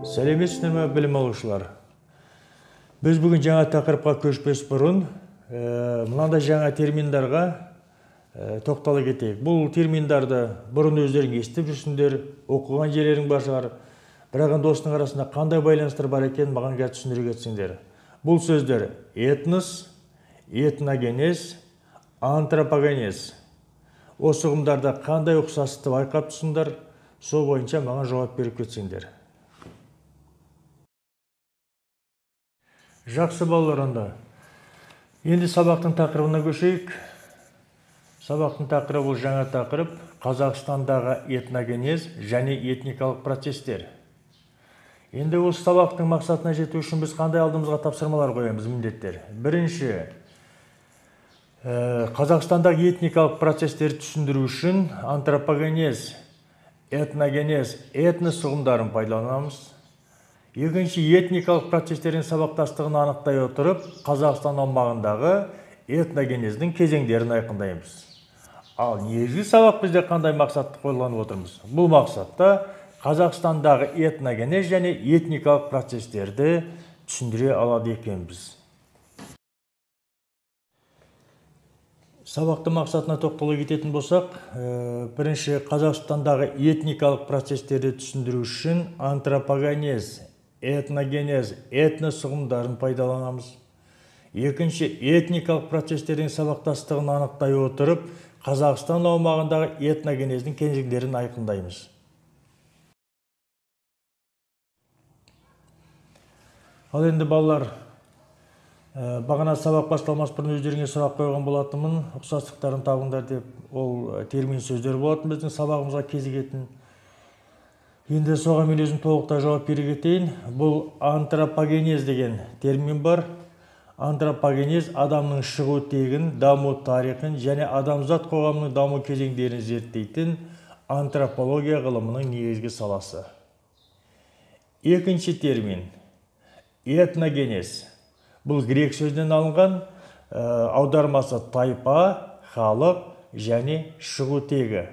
Сәлеметсіздер ме, білім алушылар? Біз бүгін жаңа тақырыпқа көшпес бұрын мынандай жаңа терминдарға тоқтала кетейік. Бұл терминдарды бұрын өздерің естіп жүрсіңдер, оқыған жерлерің бар шығар. Бірақ енді осының арасында қандай байланыстар бар екенін маған қазір түсіндіре кетсеңдер. Бұл сөздер этнос, этногенез, антропогенез. Осы ұғымдарда қандай ұқсастықты байқап тұрсыңдар, сол бойынша маған жауап беріп кетсеңдер. Жақсы балалар, онда. Енді сабақтың тақырыбына көшейік. Сабақтың тақырыбы бұл жаңа тақырып Қазақстандағы этногенез және этникалық процестер. Енді осы сабақтың мақсатына жету үшін біз қандай алдымызға тапсырмалар қоямыз, міндеттер? Бірінші, Қазақстандағы этникалық процестерді түсіндіру үшін антропогенез, этногенез, этнос ұғымдарын пайдаланамыз. Екінші, этникалық процестердің сабақтастығын анықтай отырып, Қазақстан аумағындағы этногенездің кезеңдерін айқындаймыз. Ал негізгі сабақ бізде қандай мақсатты қолданып отырмыз? Бұл мақсатта Қазақстандағы этногенез және этникалық процестерді түсіндіре алады екенбіз. Сабақтың мақсатына тоқтала кететін болсақ, бірінші, Қазақстандағы этникалық процестерді түсіндіру үшін антропогенез, этногенез, этнос ұғымдарын пайдаланамыз. Екінші, этникалық процестердің сабақтастығын анықтай отырып, Қазақстан аумағындағы этногенездің кезеңдерін айқындаймыз. Ал енді балалар, бағана сабақ басталмас бұрын өздеріңе сұрақ қойған болатынмын, ұқсастықтарын табыңдар деп. Ол термин сөздер болатын біздің сабағымызға кезігетін. Енді соған мен өзім толықтай жауап бере кетейін. Бұл антропогенез деген термин бар. Антропогенез адамның шығу тегін, даму тарихын және адамзат қоғамының даму кезеңдерін зерттейтін антропология ғылымының негізгі саласы. Екінші термин этногенез. Бұл грек сөзінен алынған, аудармасы тайпа, халық және шығу тегі.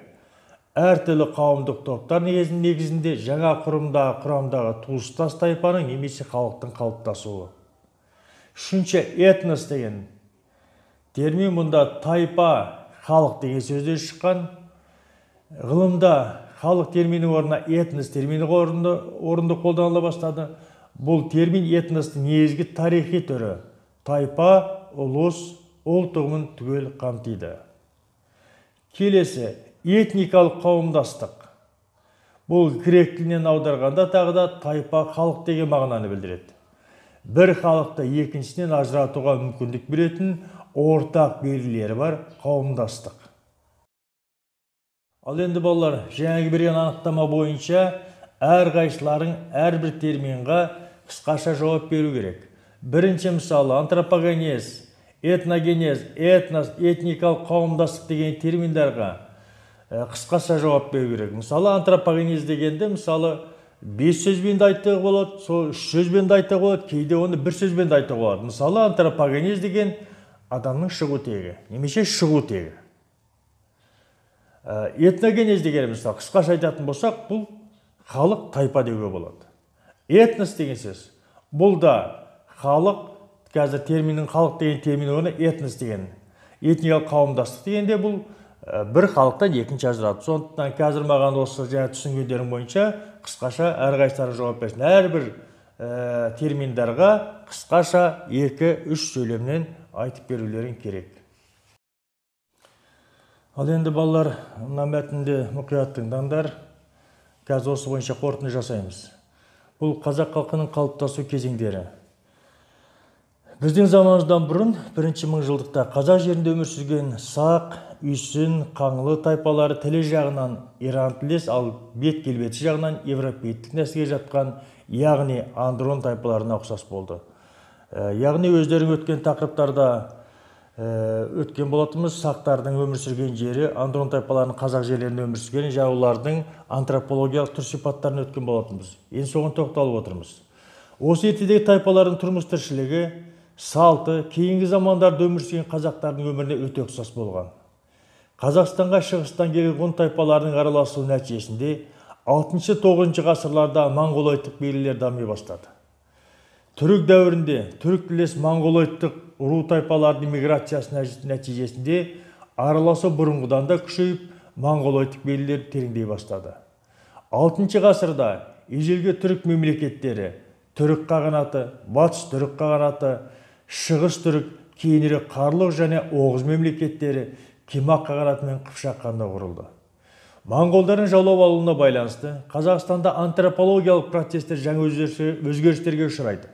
Әртүрлі қауымдық топтар негізінде жаңа құрамдағы туыстас тайпаның немесе халықтың қалыптасуы. Үшінші, этнос деген термин мұнда тайпа, халық деген сөзден шыққан. Ғылымда халық термині орнына этнос термині орынды қолданыла бастады. Бұл термин этностың негізгі тарихи түрі, тайпа, ұлыс, ұлт ұғымын түгел қамтиды. Келесі, этникалық қауымдастық. Бұл грек тілінен аударғанда тағы да тайпа, халық деген мағынаны білдіреді. Бір халықты екіншісінен ажыратуға мүмкіндік беретін ортақ белгілері бар қауымдастық. Ал енді балалар, жаңағы берген анықтама бойынша әрқайсыларың әрбір терминға қысқаша жауап беру керек. Бірінші мысалы, антропогенез, этногенез, этнос, этникалық қауымдастық деген терминдарға қысқаша жауап беру керек. Мысалы, антропогенез дегенде, мысалы, 5 сөзбен де айтуға болады, сол 3 сөзбен де айтуға болады, кейде оны бір сөзбен де айтуға болады. Мысалы, антропогенез деген адамның шығу тегі, немесе шығу тегі. Этногенез деген, мысалы, қысқаша айтатын болсақ, бұл халық, тайпа деуге болады. Этнос деген сөз, бұл да халық, қазір терминнің халық деген термин орнына этнос деген, этникалық қауымдастық дегенде бұл бір халықтан екінші ажырату. Сондықтан қазір маған осы жаңа түсінгендерім бойынша қысқаша әрқайсылары жауап берсін. Әрбір терминдарға қысқаша 2-3 сөйлемнен айтып берулерің керек. Ал енді балалар, мына мәтінді мұқият тыңдаңдар. Қазір осы бойынша қорытынды жасаймыз. Бұл қазақ халқының қалыптасу кезеңдері. Біздің заманымыздан бұрын бірінші мыңжылдықта қазақ жерінде өмір сүрген сақ, үйсін, қаңлы тайпалары тілі жағынан иран тілдес, ал бет келбеті жағынан европейттік нәсілге жатқан, яғни андрон тайпаларына ұқсас болды. Яғни өздерің өткен тақырыптарда өткен болатынбыз, сақтардың өмір сүрген жері, андрон тайпаларының қазақ жерлерінде өмір сүрген және олардың антропологиялық түр сипаттарын өткен болатынбыз. Енді соған тоқталып отырмыз. Осы ертедегі тайпалардың тұрмыс тіршілігі, салты кейінгі замандарда өмір сүрген қазақтардың өміріне өте ұқсас болған. Қазақстанға шығыстан келген ғұн тайпаларының араласуы нәтижесінде 6-9 ғасырларда монғолоидтық белгілер дами бастады. Түрік дәуірінде түрік тілдес монғолоидтық ру тайпалардың миграциясы нәтижесінде араласу бұрынғыдан да күшейіп, монғолоидтық белгілер тереңдей бастады. 6 ғасырда ежелгі түрік мемлекеттері Түрік қағанаты, Батыс Түрік қағанаты, Шығыс Түрік, кейінірек Қарлық және Оғыз мемлекеттері Кимак қағанаты мен Қыпшақ хандығы құрылды. Моңғолдардың жаулап алуына байланысты Қазақстанда антропологиялық процестер жаңа өзгерістерге ұшырайды.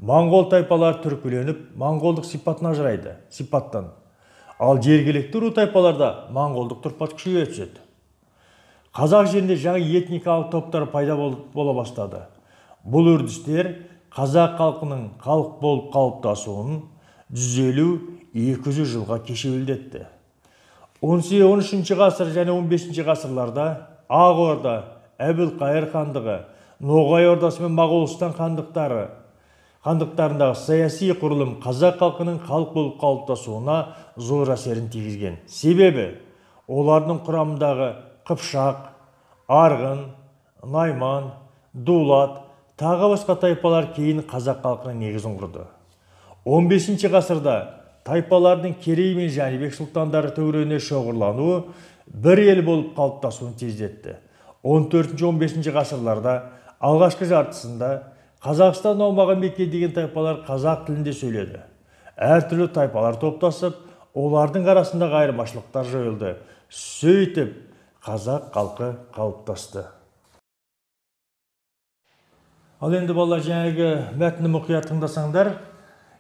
Моңғол тайпалары түркіленіп, моңғолдық сипатын ажырайды, сипаттан. Ал жергілікті ру тайпаларда моңғолдық тұрпат күшейе түседі. Қазақ жерінде жаңа этникалық топтар пайда бола бастады. Бұл үрдістер қазақ халқының халық болып қалыптасуын 150-200 жылға кешеуілдетті. 13 ғасыр және 15 ғасырларда Ақ Орда, Әбілқайыр хандығы, Ноғай Ордасы мен Моғолстан хандықтарындағы саяси құрылым қазақ халқының халық болып қалыптасуына зор әсерін тигізген. Себебі олардың құрамындағы Қыпшақ, Арғын, Найман, Дулат, тағы басқа тайпалар кейін қазақ халқының негізін құрды. 15 ғасырда тайпалардың Керей мен Жәнібек сұлтандары төңірегіне шоғырлануы бір ел болып қалыптасуын тездетті. 14-15 ғасырларда алғашқы жартысында Қазақстан аумағын мекендеген тайпалар қазақ тілінде сөйледі. Әртүрлі тайпалар топтасып, олардың арасындағы айырмашылықтар жойылды. Сөйтіп, қазақ халқы қалыптасты. Ал енді балалар, жаңағы мәтінді мұқият тыңдасаңдар,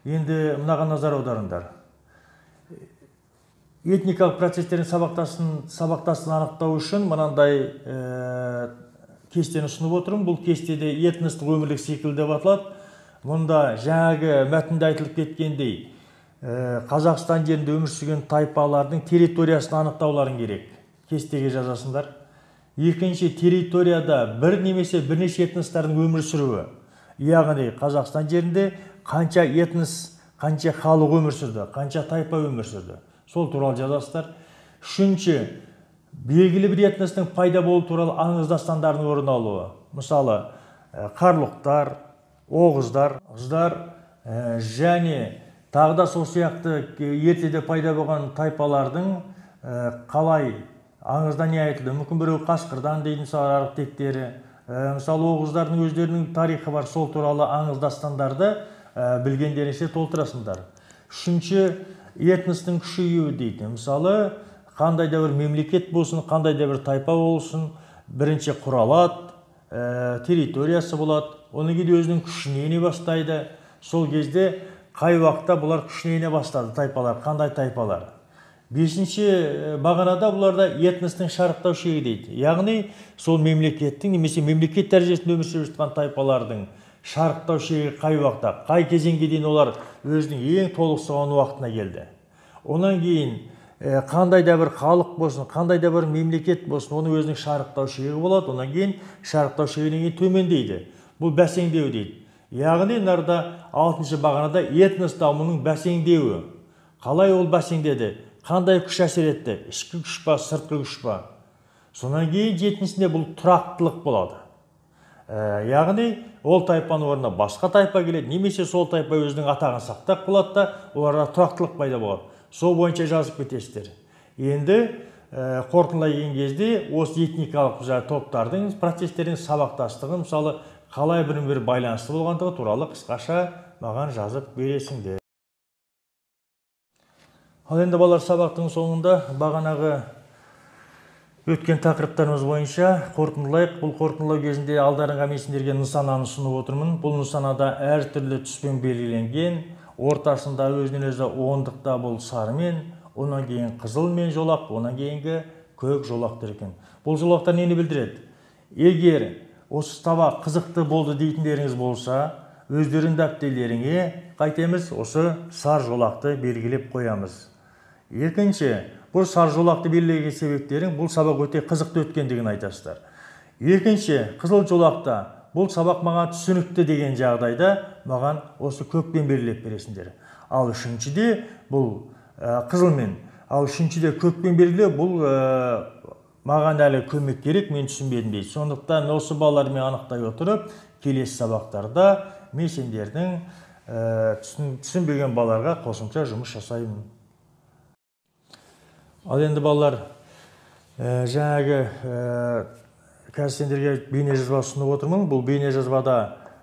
енді мынаған назар аударыңдар. Этникалық процестердің сабақтасын анықтау үшін мынандай кестені ұсынып отырмын. Бұл кестеде этностық өмірлік цикл деп аталады. Мұнда жаңағы мәтінде айтылып кеткендей, Қазақстан жерінде өмір сүрген тайпалардың территориясын анықтауларың керек. Кестеге жазасыңдар. Екінші, территорияда бір немесе бірнеше этностардың өмір сүруі. Яғни Қазақстан жерінде қанша этнос, қанша халық өмір сүрді, қанша тайпа өмір сүрді. Сол туралы жазасыздар. Үшінші, белгілі бір этностың пайда болу туралы аңыз дастандардың орын алуы. Мысалы, қарлұқтар, оғыздар, қыздар және тағы да сол сияқты ертеде пайда болған тайпалардың қалай аңызда не айтылды? Мүмкін біреу қасқырдан дейді, мысалы, арғы тектері. Мысалы, оғыздардың өздерінің тарихы бар, сол туралы аңыз дастандарды білгендерінше толтырасыңдар. Үшінші, этностың күшеюі дейді. Мысалы, қандай да бір мемлекет болсын, қандай да бір тайпа болсын, бірінші құралады, территориясы болады, одан кейін өзінің күшіне ене бастайды. Сол кезде қай уақытта бұлар күшіне ене бастады тайпалар, қандай тайпалар? Бесінші бағанада бұларда этностың шарықтау шегі дейді. Яғни сол мемлекеттің немесе мемлекет дәрежесінде өмір сүріп жатқан тайпалардың шарықтау шегі қай уақытта, қай кезеңге дейін олар өзінің ең толықсыған уақытына келді. Онан кейін қандай да бір халық болсын, қандай да бір мемлекет болсын, оның өзінің шарықтау шегі болады. Онан кейін шарықтау шегінен кейін төмендейді. Бұл бәсеңдеу дейді. Яғни нарда 6 бағанада этнос дамуының бәсеңдеуі. Қалай ол бәсеңдеді? Қандай күш әсер етті? Ішкі күш па, сыртқы күш па? Сонан кейін жетіншісінде бұл тұрақтылық болады. Яғни ол тайпаның орнына басқа тайпа келеді, немесе сол тайпа өзінің атағын сақтап қалады да, оларда тұрақтылық пайда болады. Сол бойынша жазып кетесіздер. Енді қорытындылай келген кезде осы этникалық топтардың процестердің сабақтастығы, мысалы, қалай бірін-бірі байланысты болғандығы туралы қысқаша маған жазып бересіңдер. Ал енді балалар, сабақтың соңында бағанағы өткен тақырыптарымыз бойынша қорытындылайық. Бұл қорытындылау кезінде алдарыңға мен сендерге нысананы ұсынып отырмын. Бұл нысанада әртүрлі түспен белгіленген, ортасында өзінен өзі ондықта бұл сарымен, онан кейін қызылмен жолақ, онан кейінгі көк жолақтар екен. Бұл жолақтар нені білдіреді? Егер осы сабақ қызықты болды дейтіндеріңіз болса, өздерің дәптерлеріңе қайтеміз, осы сар жолақты белгілеп қоямыз. Екінші, бұл сар жолақты белгілеген себептерің бұл сабақ өте қызықты өткендігін айтасыздар. Екінші, қызыл жолақта бұл сабақ маған түсінікті деген жағдайда маған осы көкпен белгілеп бересіңдер. Ал үшіншіде бұл қызылмен, ал үшіншіде көкпен белгілеу бұл Маған әлі көмек керек, мен түсінбедім дейді. Сондықтан осы балалармен анықтай отырып, келесі сабақтарда мен сендердің түсінбеген балаларға қосымша жұмыс жасаймын. Ал енді балалар, жаңағы қазір сендерге бейнежазба ұсынып отырмын. Бұл бейнежазбада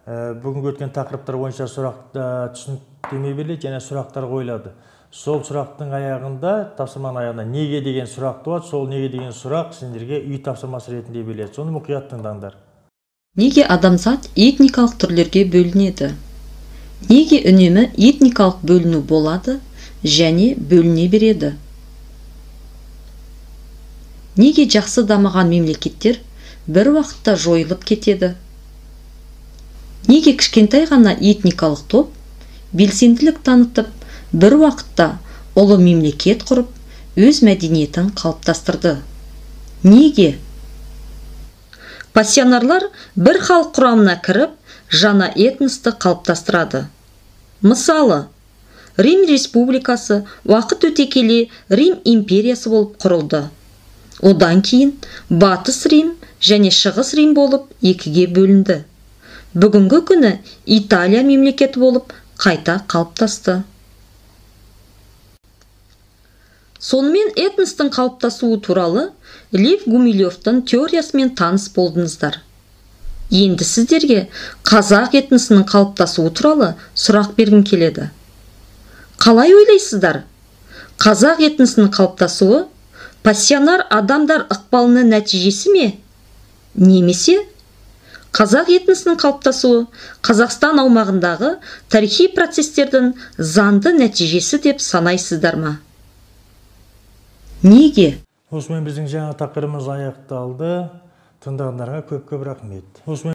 бүгінгі өткен тақырыптар бойынша сұрақ түсініктеме беріледі және сұрақтар қойылады. Сол сұрақтың аяғында, тапсырманың аяғында неге деген сұрақ туады. Сол неге деген сұрақ сендерге үй тапсырмасы ретінде беріледі. Соны мұқият тыңдаңдар. Неге адамзат этникалық түрлерге бөлінеді? Неге үнемі этникалық бөліну болады және бөліне береді? Неге жақсы дамыған мемлекеттер бір уақытта жойылып кетеді? Неге кішкентай ғана этникалық топ белсенділік танытып, бір уақытта ұлы мемлекет құрып, өз мәдениетін қалыптастырды? Неге? Пассионарлар бір халық құрамына кіріп, жаңа этносты қалыптастырады. Мысалы, Рим республикасы уақыт өте келе Рим империясы болып құрылды. Одан кейін Батыс Рим және Шығыс Рим болып екіге бөлінді. Бүгінгі күні Италия мемлекеті болып қайта қалыптасты. Сонымен этностың қалыптасуы туралы Лев Гумилевтің теориясымен таныс болдыңыздар. Енді сіздерге қазақ этносының қалыптасуы туралы сұрақ бергім келеді. Қалай ойлайсыздар? Қазақ этносының қалыптасуы пассионар адамдар ықпалының нәтижесі ме? Немесе қазақ этносының қалыптасуы Қазақстан аумағындағы тарихи процестердің заңды нәтижесі деп санайсыздар ма? Неге? Осымен біздің жаңа тақырыбымыз аяқталды. Тыңдағандарыңа көп-көп рахмет. Осымен